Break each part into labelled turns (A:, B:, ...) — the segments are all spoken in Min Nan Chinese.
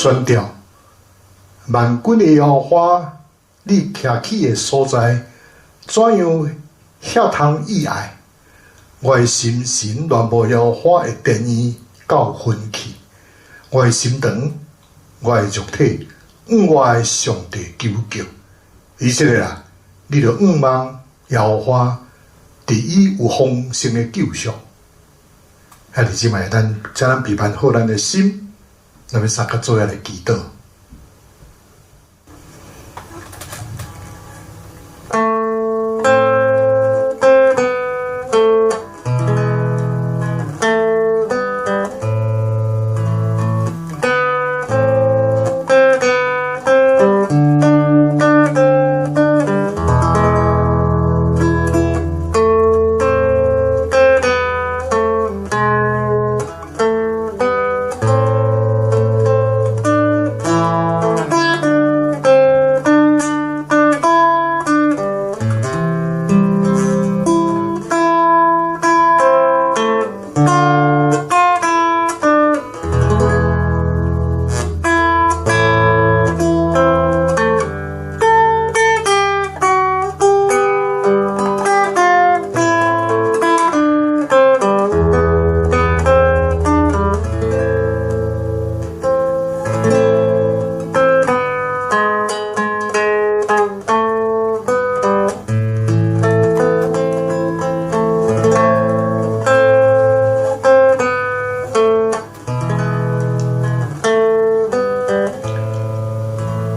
A: 宣吊，萬軍的耶和華，你徛起的所在，怎樣遐通意愛？我的心神戀慕耶和華的殿院到昏去，我的心腸，我的肉體，向我的上帝求叫。以色列啊，你著仰望耶和華，佇伊有豐盛的救贖。兄弟姊妹，咱請咱備辦好咱的心，咱欲三跤做伙來祈禱。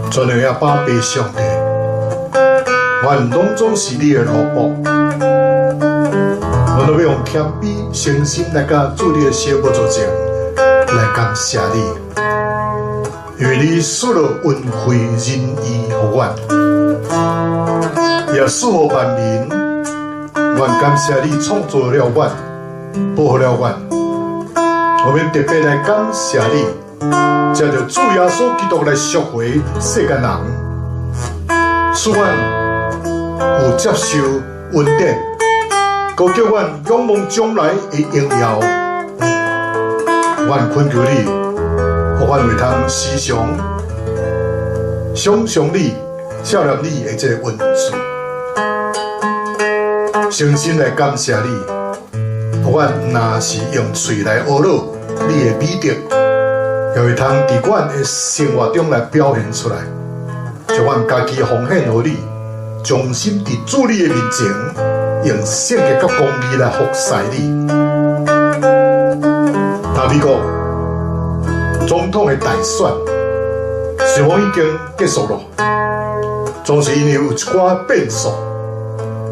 A: 全能的阿爸父上帝，阮攏總是你的奴僕，阮都欲用謙卑誠心來佮主你的小寶座前來感謝你，因為你賜了恩惠仁義予阮，也賜予萬民。阮感謝你創造了阮，保護了阮，我們特別來感謝你。藉著主耶穌基督來贖回世間人，使阮有接受恩典，閣叫阮仰望將來的榮耀。阮懇求你，予阮會通時常想象你、想念你的這個恩賜，誠心來感謝你，予阮毋若是用喙來呵咾你的美德。也會通佇阮的生活中來表現出來，將阮家己奉獻予你，忠心佇主你的面前，用聖潔佮公義來服侍你。但美國總統的大選雖然已經結束了，總是因為有一寡變數，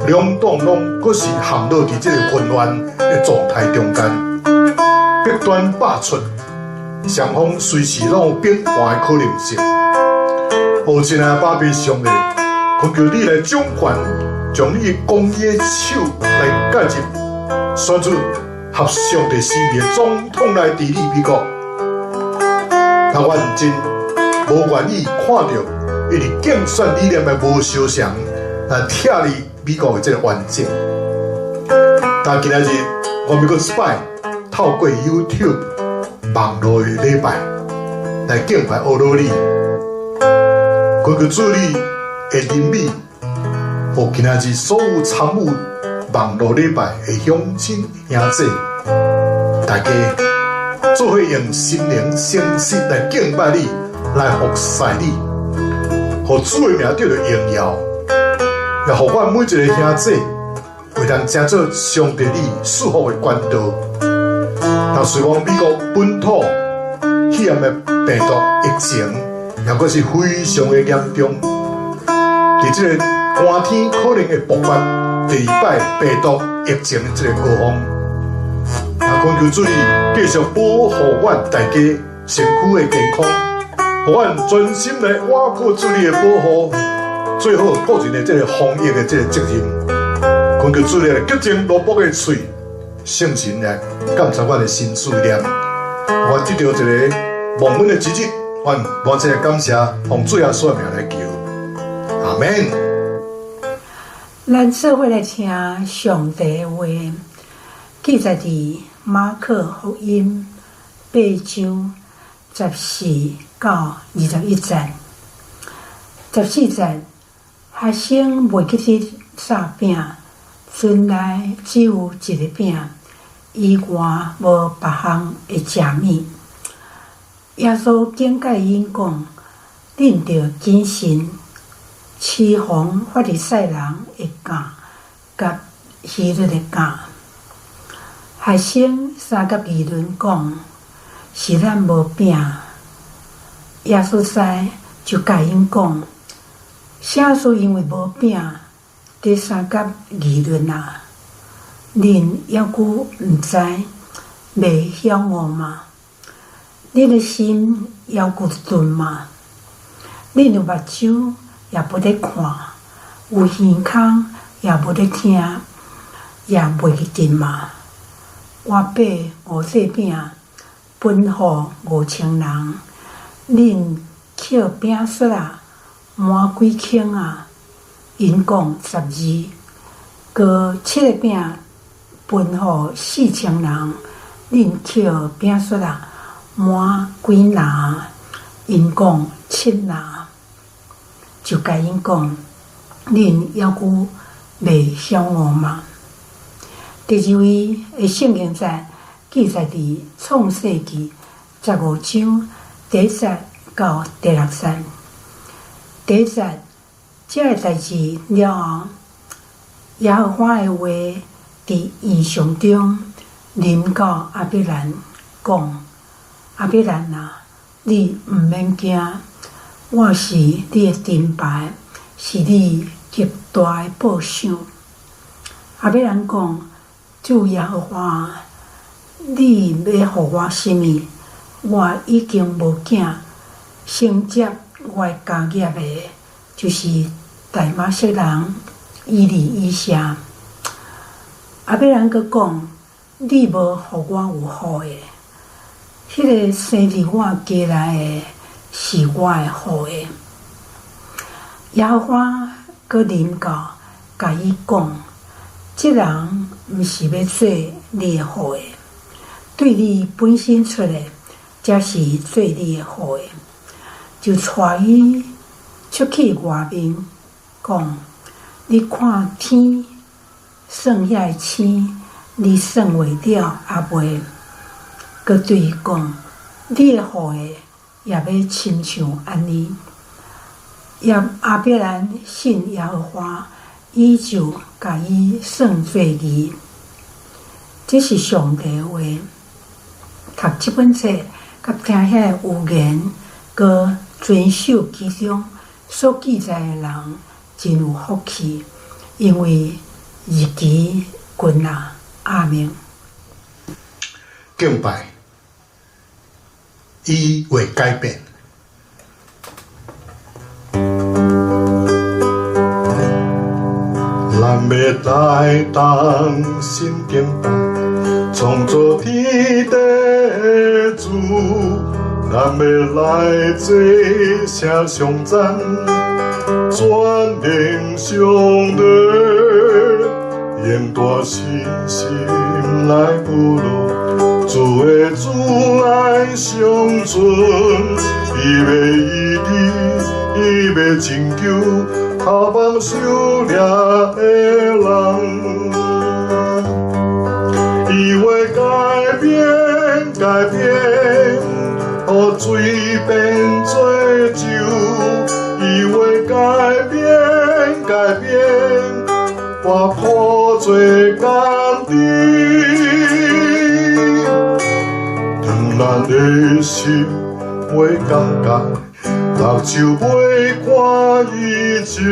A: 兩黨攏閣是陷落佇這個混亂的狀態中間，弊端百出。雙方隨時攏有變化的可能性。哦，親愛的爸爸上帝，懇求你來掌權，將你的公義的手來介入，選出合上帝心意的總統來治理美國。但阮真無願意看著因為競選理念的無相像來拆離美國的這個完整。但今仔日，我欲閣一擺透過 YouTube 網路的禮拜來敬拜呵咾你，懇求主你的恩美，予今仔日所有參與網路禮拜的鄉親兄弟，大家做伙用心靈誠實來敬拜你，來服侍你，予主的名得著榮耀，也予阮每一个兄弟會當成做上帝你賜福的管道。但雖講美國本土肺炎的病毒疫情，猶閣是非常的嚴重。佇這個寒天可能會爆發第二擺病毒疫情的這個高峰。啊，懇求主你繼續保護阮大家身軀的健康，予阮專心來倚靠主你的保護，做好個人的這個防疫的這個責任。懇求主你來潔淨奴僕的喙。聖神來監察阮的心思念，我得著一个蒙恩的一日，阮滿心的感謝，奉主耶穌的名來求，阿們。
B: 咱做伙來聽上帝的話，記載佇馬可福音八章14到21節。14節，學生袂記得紮餅，船內只有一个餅，以外無別項的食物。耶穌警戒𪜶講：恁著謹慎，提防法利賽人的酵佮希律的酵。學生相佮議論講：是咱無餅。耶穌知，就共𪜶講：啥事因為無餅，佇相佮議論啊？恁猶閣毋知，袂曉悟嗎？恁的心猶閣鈍嗎？恁有目睭也無咧看，有耳孔也無咧聽，也袂記得嗎？我擘五塊餅，分予5000人，恁抾餅屑仔滿幾筐啊？𪜶講12。閣七个餅分予4000人，恁抾餅屑仔滿幾籃？𪜶講七籃。就共𪜶講：恁猶閣袂曉悟嗎？第二位的聖經節記載佇創世記15章第1節到第6節。第1節，這个代誌了後，耶和華的話佇異象中臨到亞伯蘭，講：亞伯蘭啊，你毋免驚，我是你的盾牌，是你極大的報賞。亞伯蘭講：主耶和華，你欲予我啥物？我已經無囝，承接我的家業的，就是大馬色人以利以謝。亞伯蘭閣講：你無予我有後裔，彼个生佇我家內的是我的後裔。耶和華閣臨到，共伊講：這人毋是欲做你的後裔，對你本身出的，才是做你的後裔。就帶伊出去外面，講：你看天，算遐个星，你算會了抑未？閣對伊講：你的後裔也欲親像按呢。亞伯蘭信耶和華，伊就共伊算做義。這是上帝的話。讀這本冊，佮聽遐个預言，閣遵守其中所記載的人，真有福氣，因為日期近啊。阿們。
A: 敬拜，伊會改變。咱欲來同心敬拜，創造天地的主。咱欲來齊聲頌讚，全能上帝，用大信心來求告，主的慈愛長存，伊欲醫治，伊欲拯救，渴望受掠的人。伊會改變，改變，予水變做酒。伊會改變，改變，活潑做甘甜。當咱的心袂感覺，目睭袂看異象，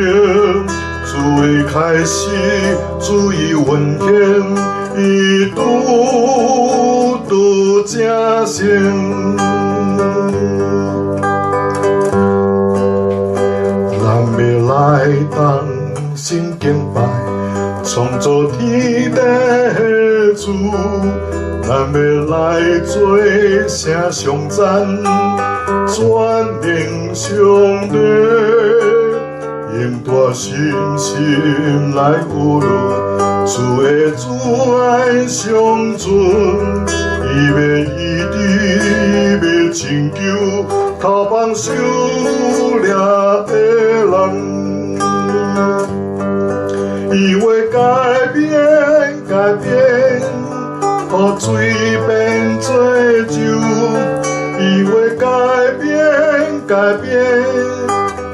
A: 主的開始，主伊運行，伊拄拄成成。咱欲來同心敬拜，創造天地的主。咱欲來齊聲頌讚，全能上帝，用大信心來求告，主的慈愛長存，伊欲醫治，伊欲拯救逃亡受掠的人。伊会改变，改变，予水变做酒。伊会改变，改变，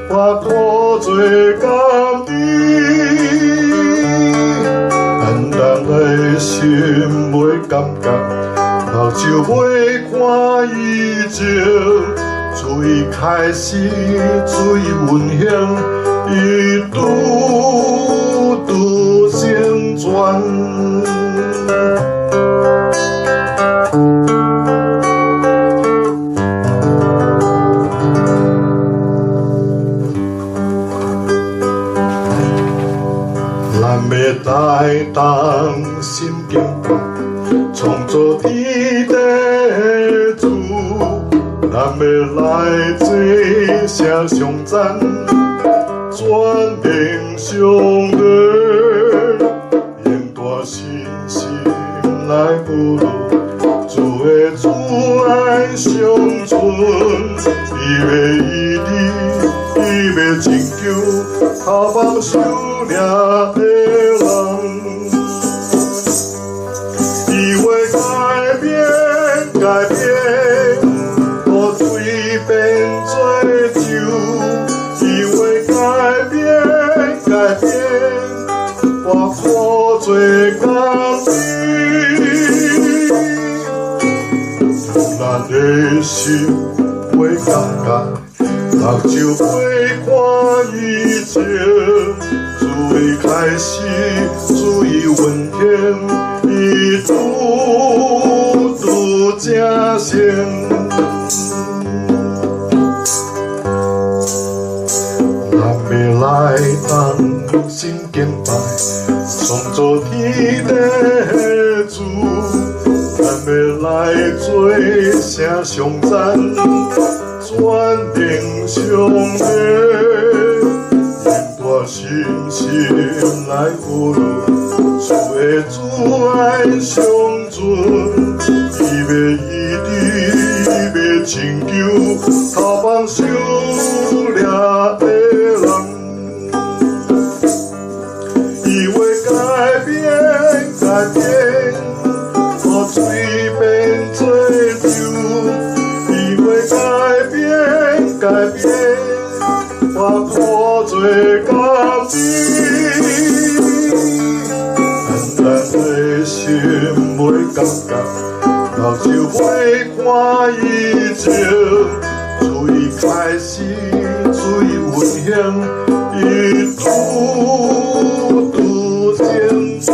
A: 化苦做甘甜。咱人的心袂感觉，目睭袂看异象，主伊开始，主伊运行，伊拄拄成全。咱欲来同心敬拜，创造天地的主，咱欲来齐声颂赞，全能上帝，用大信心来呼噜，主的慈爱长存，伊欲医治，伊欲拯救，逃亡受掠的人。伊会改变，改变，予水变做酒。伊会改变，改变，化苦做甘甜。咱的心袂感觉，目睭袂看异象，主伊开始，主伊运行，伊拄拄成成。咱欲来同心敬拜，创造天地的主，咱欲来齐声颂赞，全能上帝，用大信心来呼噜，主的慈爱长存，伊欲医治，伊欲拯救，逃亡受掠的人。伊会改变，改变，予水变做酒。伊会改变，改变，化苦做甘甜。咱的心袂感觉，目睭袂看异象，主伊开始，主伊运行，伊拄拄成全。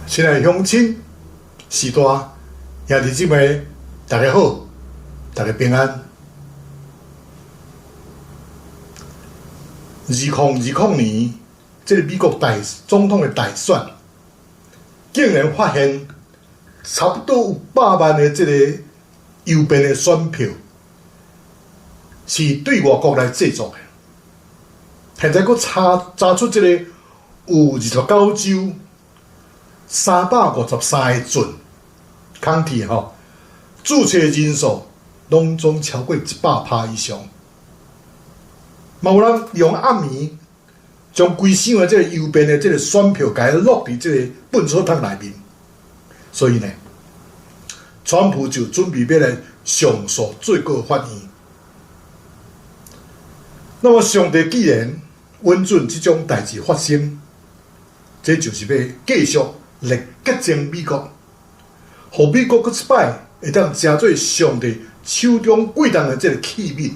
A: 亲爱的乡亲、序大、兄弟姊妹，大家好，大家平安。2020年，這个美國大總統的大選，竟然發現差不多有100萬的這個郵便的選票是對外國來製作的。現在閣查出這個有29州353個郡，county 吼，註冊人數攏總超過100%以上。嘛有人用暗暝將規箱的這個郵便的這個選票，共伊落佇這個糞掃桶內面。所以呢，川普就準備欲來上訴最高法院。那麼，上帝既然允准這種代誌發生，這就是欲繼續來潔淨美國，予美國閣一擺會當成做上帝手中貴重的這個器皿，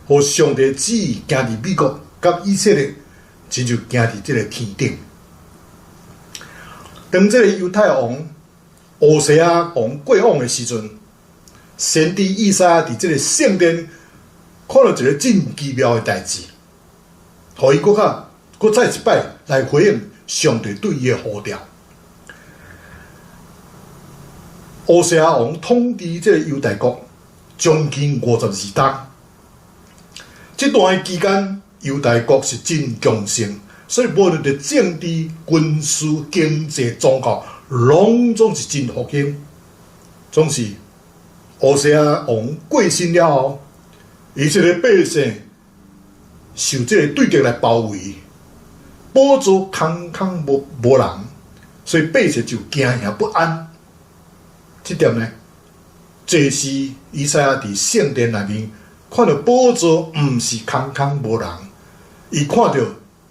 A: 予上帝旨意行佇美國佮以色列，親像行佇這個天頂。當這個猶太王烏西亞王過往的時陣，先知以賽亞佇這個聖殿看著一個真奇妙的代誌，予伊閣較閣再一擺來回應上帝對伊的呼召。烏西亞王統治這個猶大國將近52冬，這段期間，猶大國是真強盛，所以無論佇政治、軍事、經濟、宗教，攏總是真復興。總是烏西亞王過身了後，以色列百姓受這個對敵來包圍，寶座空空無無人，所以百姓就驚嚇不安。這點呢，祭司以賽亞佇聖殿內面看著寶座毋是空空無人，伊看著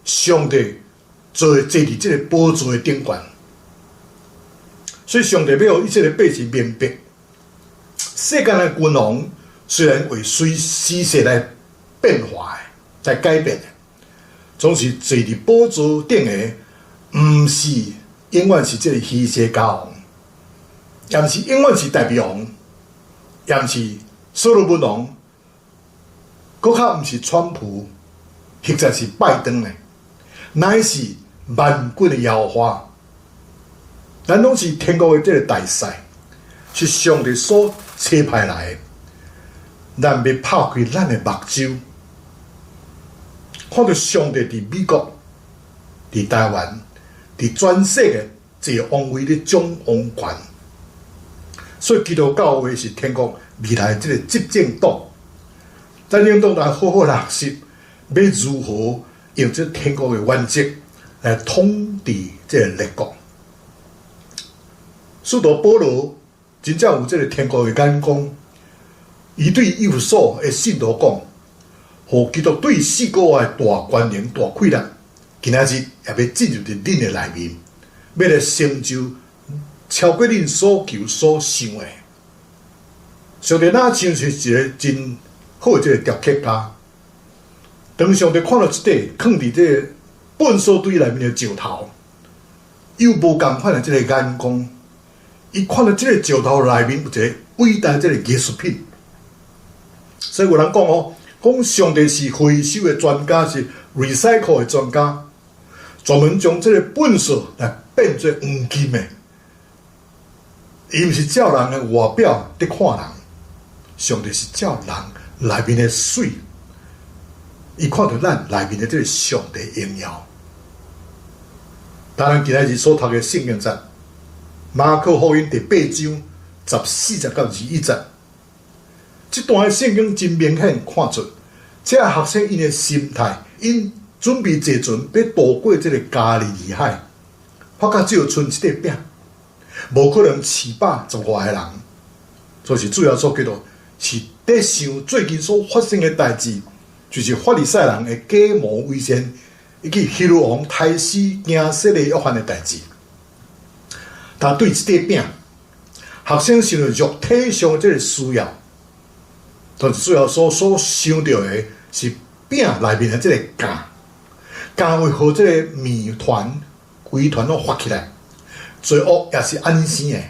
A: 上帝坐坐佇這個寶座的頂懸，所以上帝欲予以色列百姓明白，世間的君王雖然會隨時勢來變化的，來改變的，總是坐佇寶座頂的，毋是永遠是這個希西家王，也毋是永遠是大衛王，也毋是所羅門王，閣較毋是川普，或者是拜登呢，乃是萬軍的耶和華。咱攏是天國的這個大使，是上帝所差派來的。咱欲拍開咱的目睭，看著上帝佇美國、佇台灣、佇全世界坐王位咧掌王權。所以基督教會是天國未來這個執政黨。咱應當來好好來學習，欲如何用這天國的原則來統治這個列國。使徒保羅真正有這個天國的眼光，伊對以弗所的信徒講：予基督對四國外大權能、大氣力，今仔日也欲進入佇恁的內面，欲來成就超過恁所求所想的。上帝若像是一個真好的這個雕刻家，當上帝看著這塊囥佇這個糞掃堆內面的石頭，伊有無仝款的這個眼光，伊看著這個石頭內面有一個偉大這個藝術品。所以有人講哦，講上帝是回收的專家，是 recycle 的專家，專門將這個糞掃來變做黃金的。伊毋是照人的外表佇看人，上帝是照人內面的媠，伊看著咱內面的這個上帝榮耀。當然，今仔日所讀的聖經節，馬可福音第八章14節到21節，這段的聖經真明顯看出，這學生𪜶的心態，𪜶準備坐船欲渡過這個加利利海，發覺只有賰一塊餅，無可能飼飽十外個人，所以主耶穌基督是佇想最近所發生的代誌，就是法利賽人的假冒為善，以及希律王刣死驚洗禮約翰的代誌。但對這塊餅，學生想著肉體上的這個需要，但是主耶穌所想著的是餅內面的這個酵，酵會予這個麵團規團攏發起來。罪惡也是按呢生的，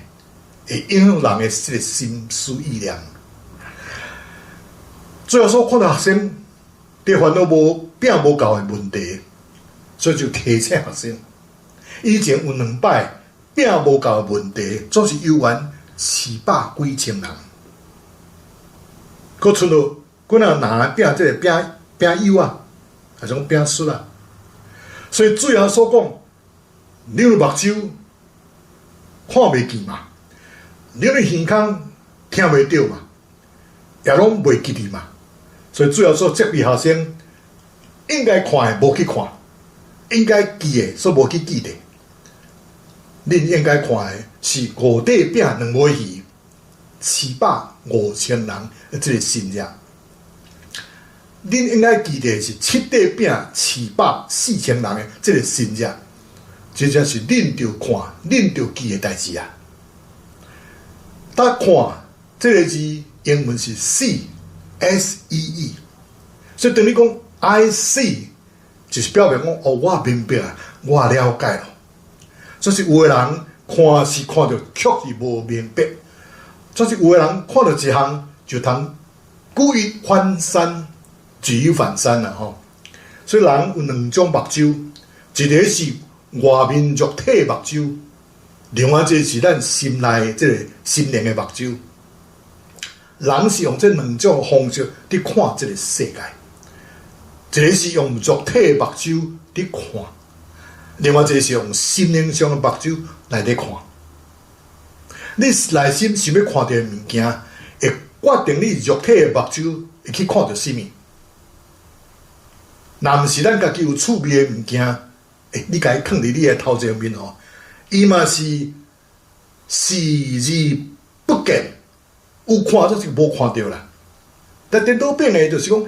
A: 會影響人的這個心思意念。主耶穌看著學生佇煩惱無餅無夠的問題，所以就提醒學生：以前有兩擺餅無夠的問題，總是猶原飼飽幾千人。閣賰著幾若籃餅，這個餅餅幼啊，還是講餅屑啊？所以主耶穌講：恁的目睭看袂見嘛，恁的耳孔聽袂著嘛，也攏袂記得嘛。所以主耶穌責備學生，應該看的無去看，應該記的煞無去記得。恁應該看的是五塊餅兩尾魚，飼飽5000人的這個神跡。恁應該記得是七塊餅飼飽4000人的這個神跡。這才是恁著看、恁著記的代誌啊！當看這個字英文是 see S E E，所以當你講 I see，就是表明講哦，我明白，我了解咯。所以有的人看是看著，卻是無明白；所以有的人看著一項就通舉一反三，舉一反三啦吼。所以人有兩種目睭，一個是外面肉體目睭，另外一個是咱心內這個心靈的目睭。人是用這兩種方式佇看這個世界。一个是用肉體的目睭佇看，另外一個是用心靈上的目睭來咧看。你內心想欲看著的物件，會決定你肉體的目睭會去看著啥物。若毋是咱家己有趣味的物件，你共伊囥佇你的頭前面吼，伊嘛是視而不見，有看就是無看著啦。但顛倒變的，就是講，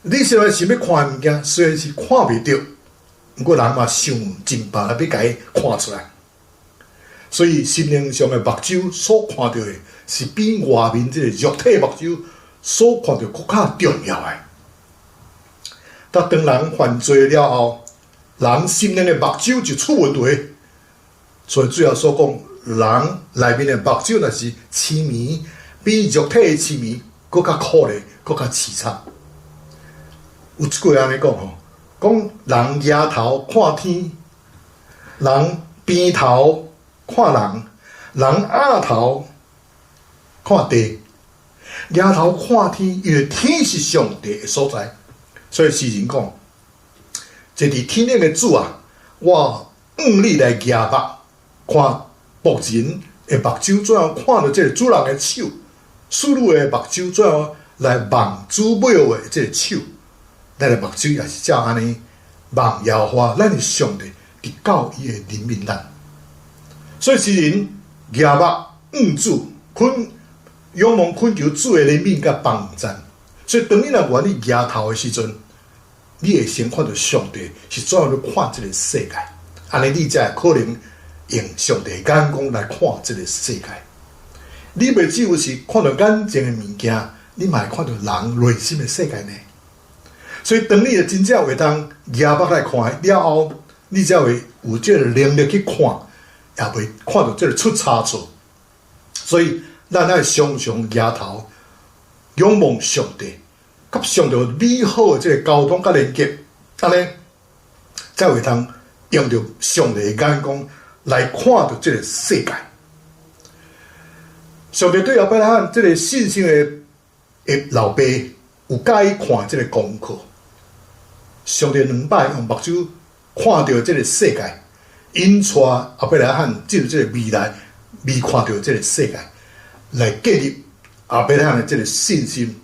A: 你雖然想欲看的物件，雖然是看袂著，毋過人嘛想盡辦法欲共伊看出來。所以心靈上的目睭所看著的，是比外面這個肉體目睭所看著閣較重要的。但當人犯罪了後，人心靈的目睭就出問題。所以主耶穌講，人內面的目睭若是痴迷，比肉體的痴迷閣較可憐，閣較淒慘。有一句按呢講吼，講人舉頭看天，人邊頭看人，人仰頭看地。舉頭看天，因為天是上帝的所在。所以詩人講，坐佇天頂的主啊，我向你來舉目，看僕人的目睭怎樣看著這个主人的手，使女的目睭怎樣來望主母的這个手，咱的目睭也是照按呢望耶和華，咱的上帝，直到伊會憐憫咱。所以詩人舉目向主，懇仰望懇求主的憐憫佮幫贊。所以當你若願意舉頭的時陣，你會先看著上帝是怎樣咧看這个世界，按呢你才會可能用上帝的眼光來看這个世界。你袂只有是看著眼前的物件，你嘛會看著人內心的世界呢。所以當你會真正會當舉目來看了後，你才會有這个能力去看，也袂看著這个出差錯。所以咱愛常常舉頭仰望上帝，佮上帝有美好的這个溝通佮連結，按呢才會通用著上帝的眼光來看著這个世界。上帝對亞伯拉罕這个信心的老爸有教伊看這个功課。上帝兩擺用目睭看著這个世界，引帶亞伯拉罕進入這个未來未看著這个世界，來建立亞伯拉罕的這个信心。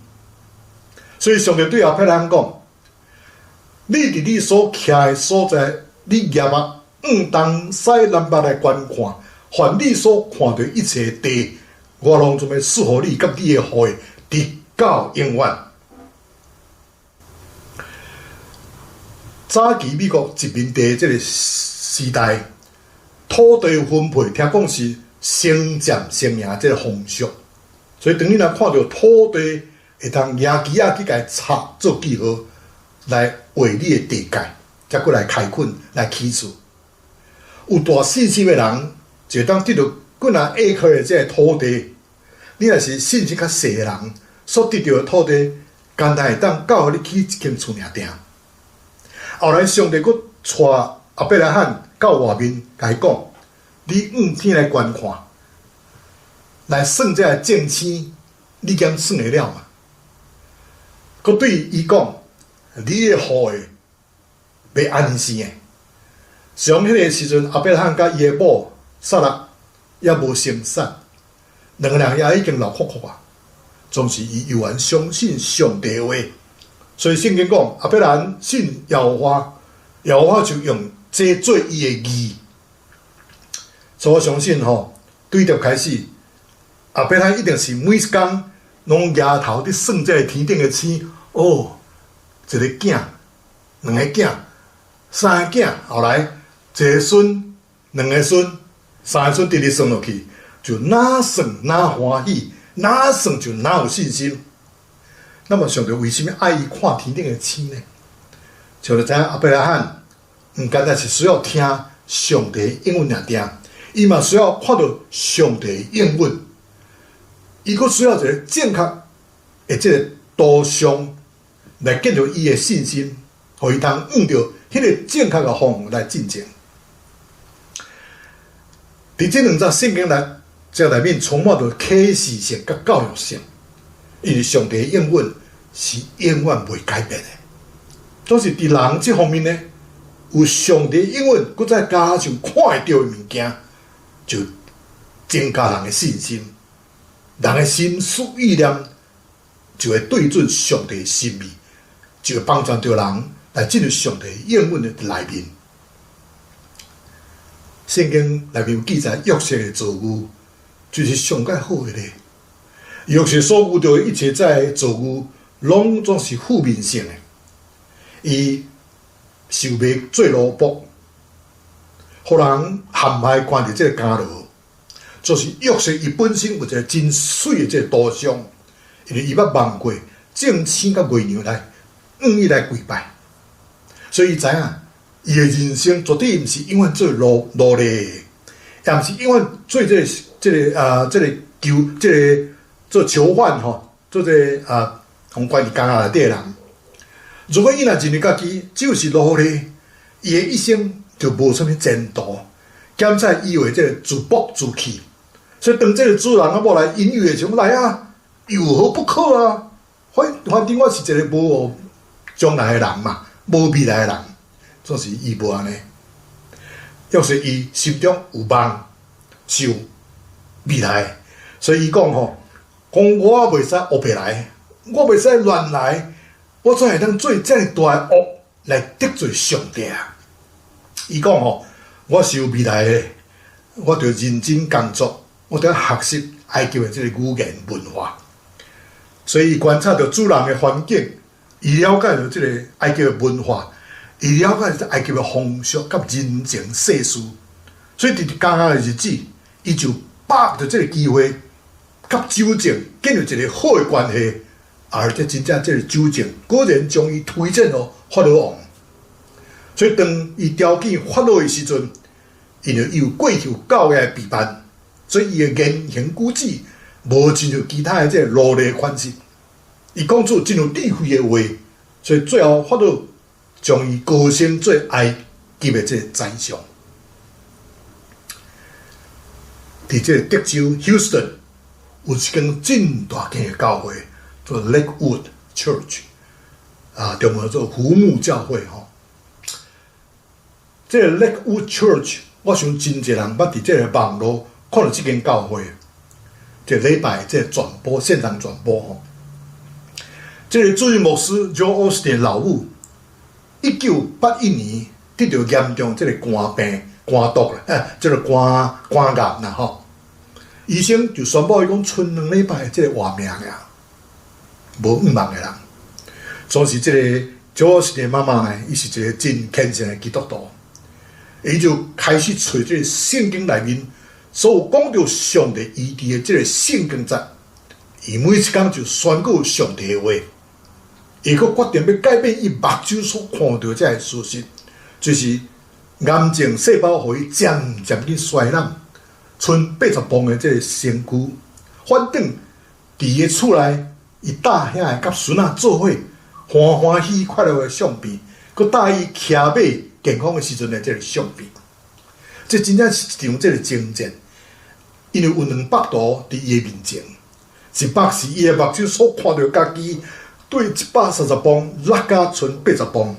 A: 所以上帝對亞伯拉罕講：你佇你所徛的所在，你舉目向東西南北來觀看，凡你所看著一切地，我攏總欲賜予你佮你的後裔，直到永遠。早期美國殖民地這个時代，土地分配聽講是先佔先贏這个風俗，所以當你若看著土地會當舉旗仔去共插做記號，來畫你的地界，才閣來開墾來起厝。有大信心的人，就會當得著幾若埃克的這个土地。你若是信心較細的人，所得著的土地，干焦會當夠予你起一間厝爾定。後來上帝閣帶亞伯拉罕到外面，共伊講：你向天來觀看，來算這个眾星，你敢算會了嗎？閣對伊講：你的後裔欲按呢生的。上彼个時陣，亞伯拉罕佮伊的某撒拉猶無生產，兩个人也已經老桞桞啊。總是伊猶原相信上帝話，所以聖經講亞伯拉罕信耶和華，耶和華就用這做伊的義。所以我相信吼，對著開始，亞伯拉罕一定是每一工攏舉頭佇算這个天頂的星，哦，一個囝，兩个囝，三个囝，後來一个孫，兩个孫，三個孫，直直算落去，就哪算哪歡喜，哪算就哪有信心。那麼上帝為啥物愛伊看天頂的星呢？上帝知影亞伯拉罕毋單單是需要聽上帝的應允爾定，伊嘛需要看著上帝的應允，伊閣需要一个正確的這个圖像來建立伊的信心，予伊通向著彼个正確的方向來進前。佇這兩節聖經內，這內面充滿著啟示性佮教育性，因為上帝的應允是永遠袂改變的。總是佇人這方面呢，有上帝應允，閣再加上看會著的物件，就增加人的信心。人的心思意念就會對準上帝的心意，就會幫助著人來進入上帝應允的內面。聖經內面有記載，約瑟的遭遇就是上蓋好的咧。約瑟所遇著的一切這遭遇，攏總是負面性的。伊受賣做奴僕，予人陷害關佇這個監牢。就是約瑟伊本身有一個真媠的這個圖像，因為伊捌夢過眾星佮月娘來向伊來跪拜，所以伊知影伊的人生絕對毋是永遠做奴隸，也毋是永遠做這個囚這個做囚犯吼，做這個予關佇監獄內底的人。如果伊若認為家己只有是奴隸，伊的一生就無啥物前途，兼且伊會這個自暴自棄。所以當這個主人仔某來引誘的時陣，來啊，有何不可啊？反正我是一個無將來的人嘛，無未來的人，總是伊無按呢。抑是伊心中有夢，是有未來，所以伊講吼，講我袂使烏白來，我袂使亂來，我怎會當做遮爾大的惡來得罪上帝啊？伊講吼，我是有未來的，我著認真工作。我著學習埃及的這個語言文化，所以伊觀察著主人的環境，伊了解著這個埃及的文化，伊了解著埃及的風俗佮人情世事，所以佇監獄的日子，伊就把握著這個機會，佮酒政建立一個好的關係，而且真正這個酒政果然將伊推薦予法老王。所以當伊調見法老的時陣，因為伊有過去有教額的陪伴。所以伊的言行舉止無親像其他的這個奴隸款式，伊講出真有智慧的話，所以最後法老將伊高升做埃及的這個宰相。佇這個德州 Houston 有一間真大間的教會，做 Lakewood Church，啊，中文做湖木教會吼。這個 Lakewood Church，我想真濟人捌佇這個網路看著這間教會，這禮拜這個轉播線上轉播吼。這個主任牧師 Joel Osteen 老母，1981年得著嚴重這個肝病、肝毒啦，這個肝癌啦吼。醫生就宣布伊講，賰2禮拜這個活命爾，無向望的人。總是這個 Joel Osteen 媽媽呢，伊是一個真虔誠的基督徒，伊就開始揣這個聖經內面所有講著上帝醫治的這個聖經節，伊每一工就宣告上帝的話，伊閣決定欲改變伊目睭所看著這个事實，就是癌症細胞予伊漸漸去衰老，賰80磅的這个身軀，反轉佇伊的厝內，伊帶遐个佮孫仔做伙歡歡喜快樂的相片，閣帶伊騎馬健康的時陣的這个相片，這真正是一場這个征戰，因為有兩幅圖佇伊的面前，一幅是伊的目睭所看著家己對130磅落甲賰80磅，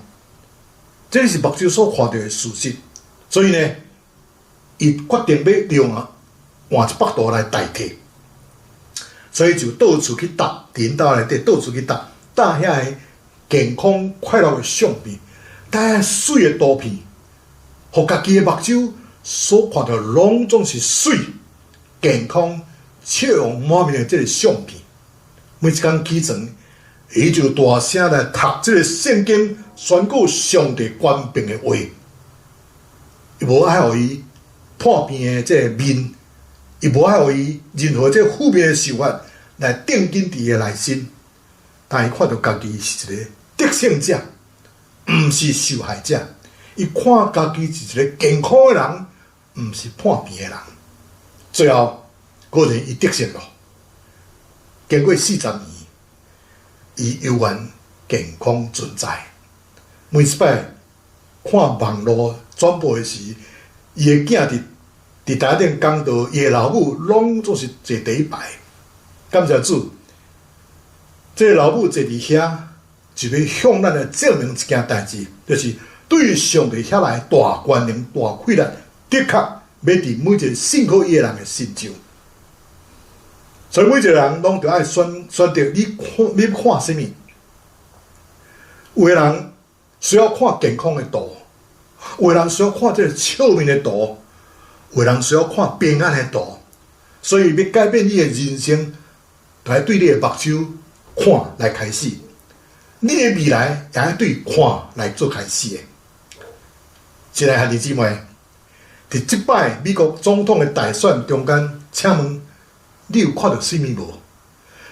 A: 這是目睭所看著的事實，所以呢，伊決定欲用啊換一幅圖來代替，所以就到處去貼，佇𪜶兜內底到處去貼，貼遐个健康快樂的相片，貼遐媠的圖片，予家己的目睭所看著攏總是媠、健康、笑容滿面的這个相片。每一工起床，伊就大聲來讀這个聖經，宣告上帝權柄的話。伊無愛予伊破病的這个面，伊無愛予伊任何這個負面的想法來定緊佇伊的內心。但伊看著家己是一个得勝者，毋是受害者。伊看家己是一个健康的人，毋是破病的人。最後，果然伊得勝囉。經過40年，伊猶原健康存在。每一擺看網路轉播的時，伊的囝佇台頂講道，伊的老母攏總是坐第一排。感謝主，這个老母坐佇遐，就欲向咱來證明一件代誌，就是對上帝遐來大權能、大氣力，的確欲佇每一個信靠伊的人的身上。所以每一個人攏著愛選擇，你看啥物？有的人需要看健康的圖，有的人需要看這个笑面的圖，有的人需要看平安的圖。所以欲改變你的人生，就愛對你的目睭看來開始。你的未來也愛對看來做開始的。親愛兄弟姊妹，佇這擺美國總統的大選中間，請問你有看著啥物無？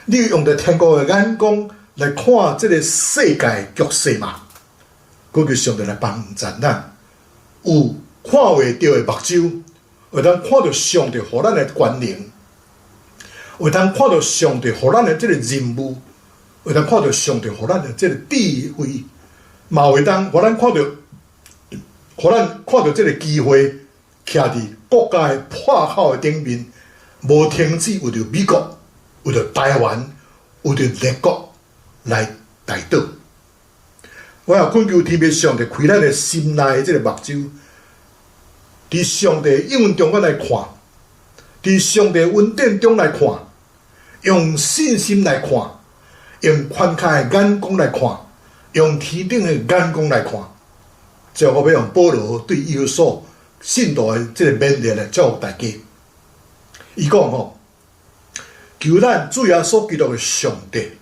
A: 你有用著天國的眼光來看這个世界局勢嗎？閣求上帝來幫助咱，有看袂著的目睭，會當看著上帝予咱的權能，會當看著上帝予咱的這个任務，會當看著上帝予咱的這个智慧，嘛會當予咱看著，予咱看著這个機會，徛佇國家的破口的頂面，無停止為著美國、為著台灣、為著列國來代禱。我也懇求天父上帝開咱的心內的這个目睭，佇上帝應允中間來看，佇上帝恩典中來看，用信心來看，用寬開的眼光來看，用天頂的眼光來看。最後，我欲用保羅對以弗所信徒的這个勉勵來祝福大家。伊講吼，求咱主耶穌基督的上帝，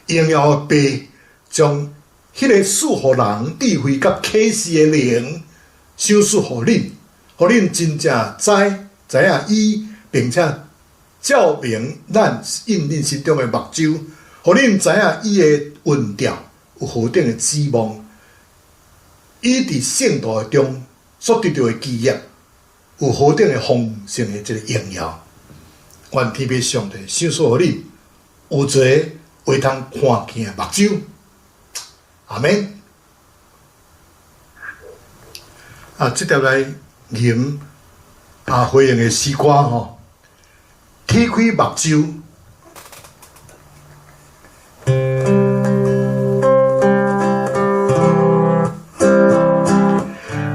A: 榮耀的父，將彼个賜予人智慧佮啟示的靈，賞賜予恁，予恁真正知影伊，並且照明咱因恁心中的目睭，予恁知影伊的恩召有何等的指望，伊佇聖徒中所得著的基業有何等的豐盛的這个榮耀。願天父上帝賞賜予恁有一个會通看見的目睭。阿們。啊，這條來吟啊，回應的詩歌吼，鐵開目睭。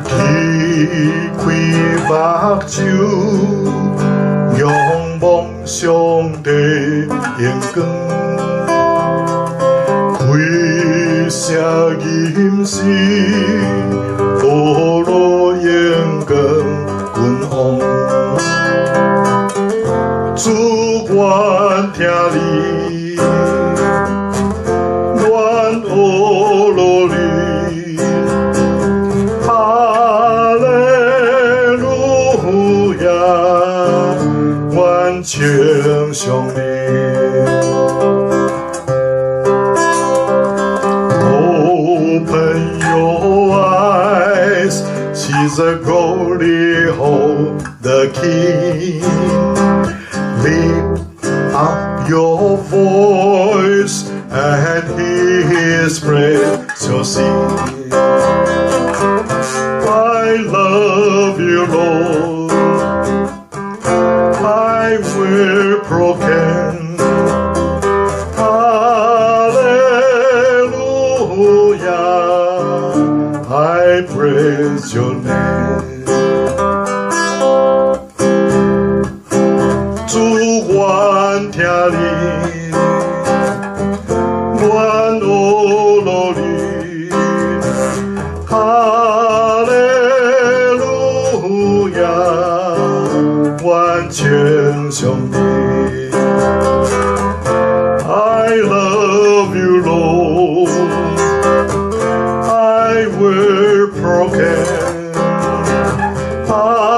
A: 鐵開目睭，仰望上帝榮光，開聲吟詩，呵羅榮光君王。主願聽你，願呵羅你，哈利路亞，願稱頌你。Open your eyes, see the glory of the King. Lift up your voice and his praise shall sing. I love you, Lord. I will proclaim. Hallelujah. I praise your name. 主願聽你，願呵羅你，哈利路亞，願稱頌你。I love you, Lord. I will proclaim. Hallelujah.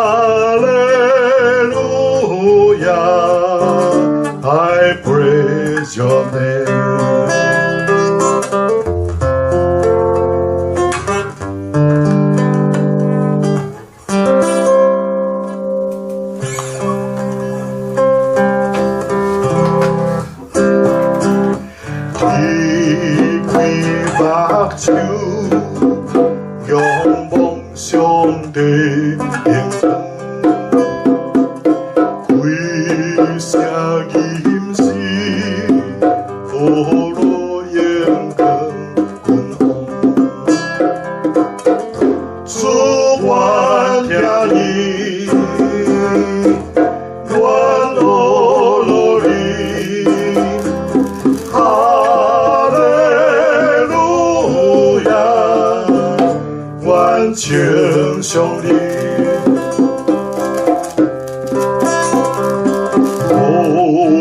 A: I praise your name. 鐵開目睭，仰望上帝榮光，開聲吟詩，呵羅榮光君頌你。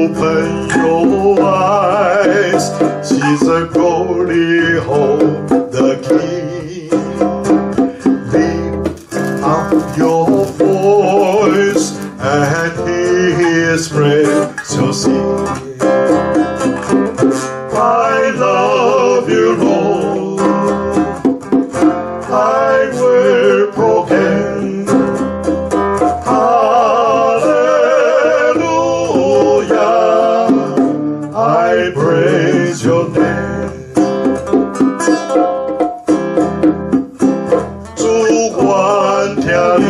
A: Open your eyes, see the glory of the King. Lift up your voice and his praise shall sing. I love you, Lord. I will proclaim. Hallelujah. I praise your name. 主願聽你，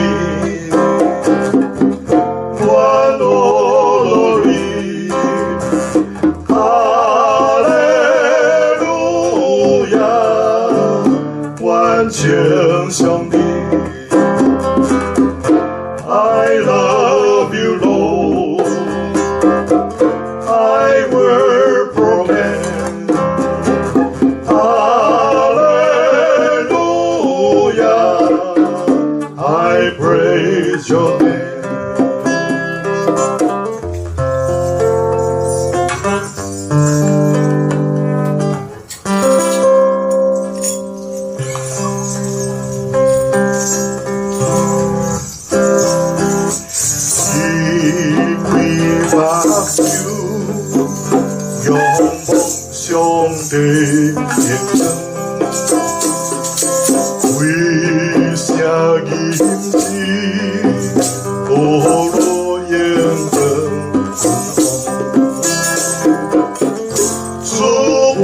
A: 願學你，哈利路亞，願稱頌你。I love you, Lord. I will proclaim. Hallelujah. I praise your name. 伊開目睭，仰望上帝榮光，開聲吟詩，呵羅榮光。主願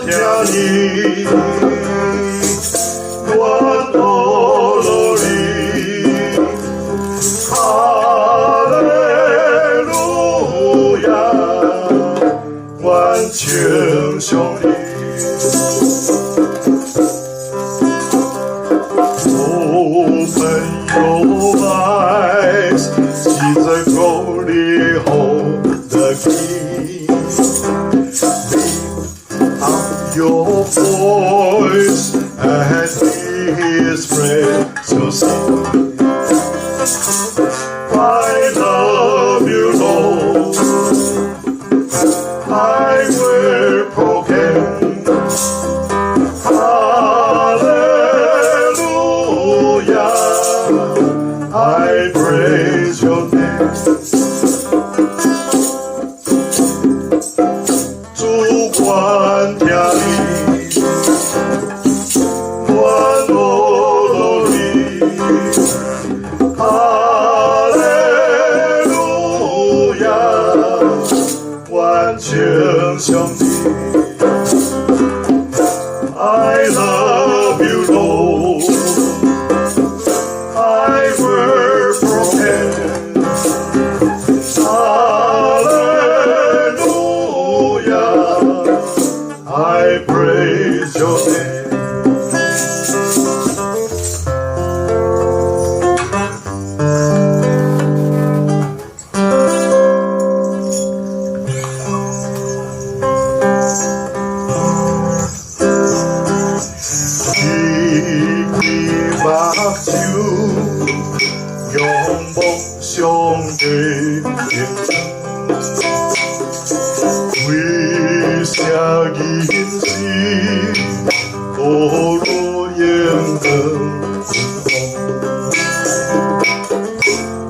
A: 聽你，願學你。哈利路亞，願稱頌你。Open your eyes, see the glory of the King. Lift up your voice and his praise shall sing. I love you, Lord. I will proclaim. Hallelujah. I praise your name. 主願聽你，願學你，哈利路亞，願稱頌你。I love you, Lord. I will proclaim. Hallelujah. I praise your name. 伊開目睭，仰望上帝榮光，開聲吟詩，呵羅榮光。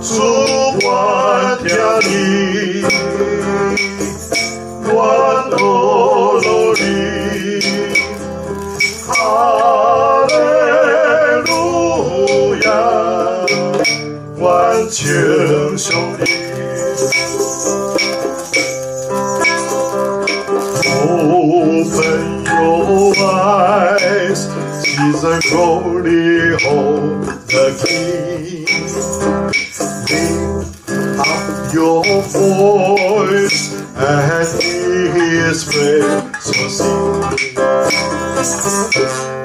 A: 主願聽你，願學你，哈利路亞，願稱頌你。Open your eyes, see the glory of the King. Lift up your voice and his praise shall sing.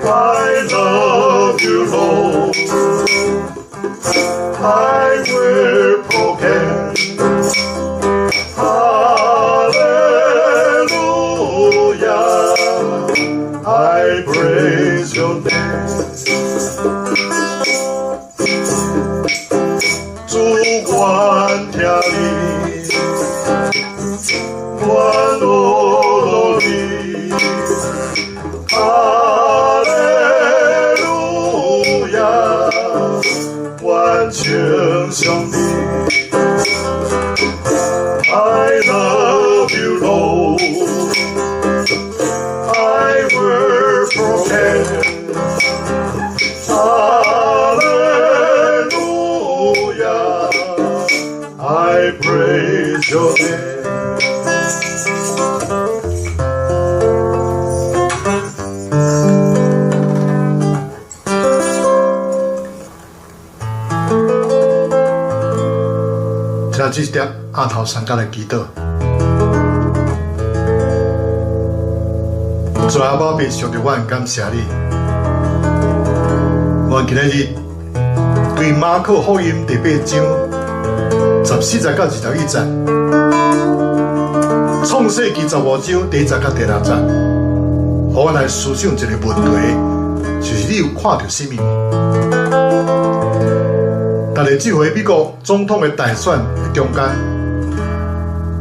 A: I love you, Lord. I will proclaim. Hallelujah. I praise your name. 歡樂樂利，哈利路亞，願稱頌你。I love you, Lord. I will proclaim. Hallelujah. I praise your name. 請這點阿頭三甲來祈禱。主阿爸父上帝，我很感謝你。我今日對馬可福音第八章14節到21節，創世記15章第1節到第6節，予阮來思想一個問題，就是你有看著啥物無？但是這回美國總統的大選的中間，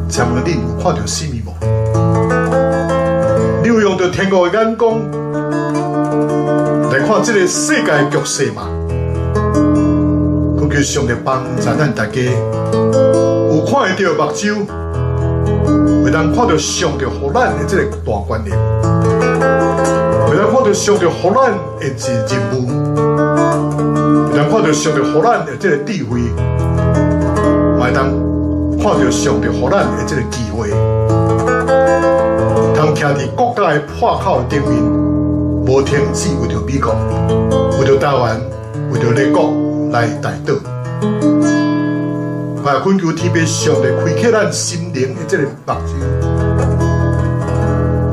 A: 請問你有看著啥物無？你有用著天國的眼光來看這個世界的局勢嗎？懇求上帝幫助咱大家，有看會著目睭，會當看著上帝予咱的這個大觀念，會當看著上帝予咱的一任務，會當看著上帝予咱的這個智慧，嘛會當看著上帝予咱的這個機會，通徛佇國家的破口頂面，無停止為著美國、為著台灣、為著列國來代禱。我也懇求天父上帝開啟咱心靈的這個目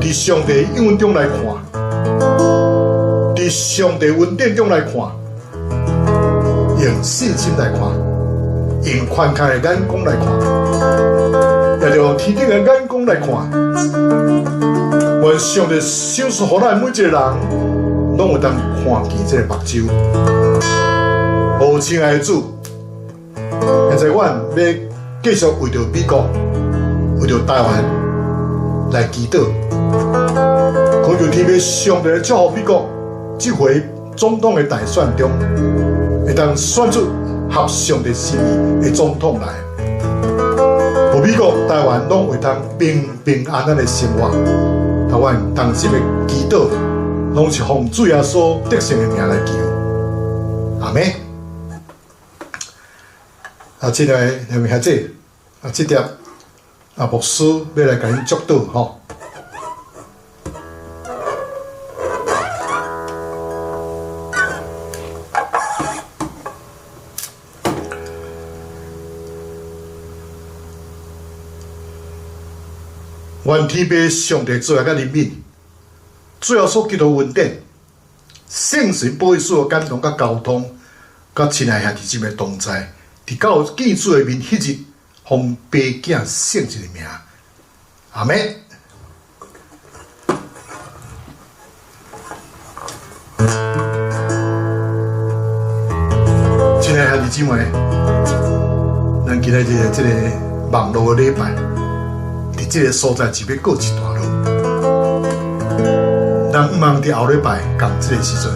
A: 睭，佇上帝應允中來看，佇上帝恩典中來看，用信心來看，用寬開的眼光來看，也就用天頂的眼光來看。願上帝賞賜予咱每一個人，攏有當看見這個目睭。哦，親愛的主，現在阮欲繼續為著美國、為著台灣來祈禱，懇求天父上帝祝福美國，這回總統的大選中，會當選出合上帝心意的總統來，予美國、台灣攏會當平平安安的生活。台灣同心的祈禱，攏是奉主耶穌得勝的名來求，阿們。啊，親愛的兩位兄弟，啊，這碟啊，牧師欲來共恁祝禱吼。願天父上帝慈愛佮憐憫，主耶穌基督恩典，聖神保惠師的感動佮交通，佮親愛兄弟姊妹同在，直到見主的面彼日，奉爸囝聖神的名，阿們。親愛兄弟姊妹，咱今仔日這個網路的禮拜，佇這個所在就欲告一段落。咱毋通佇後禮拜仝這個時陣，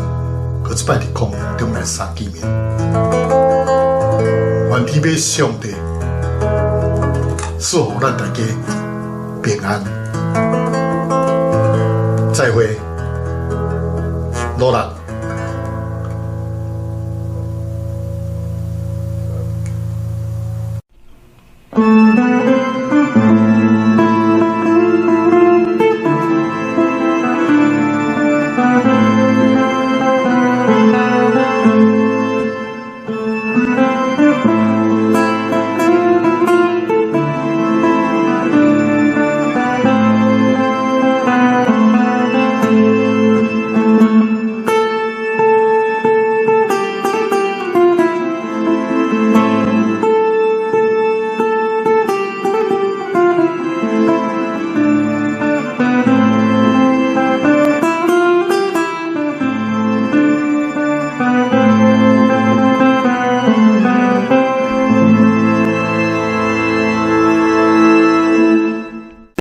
A: 閣一擺佇空中來相見面。願天父上帝賜福咱大家平安。再會，努力。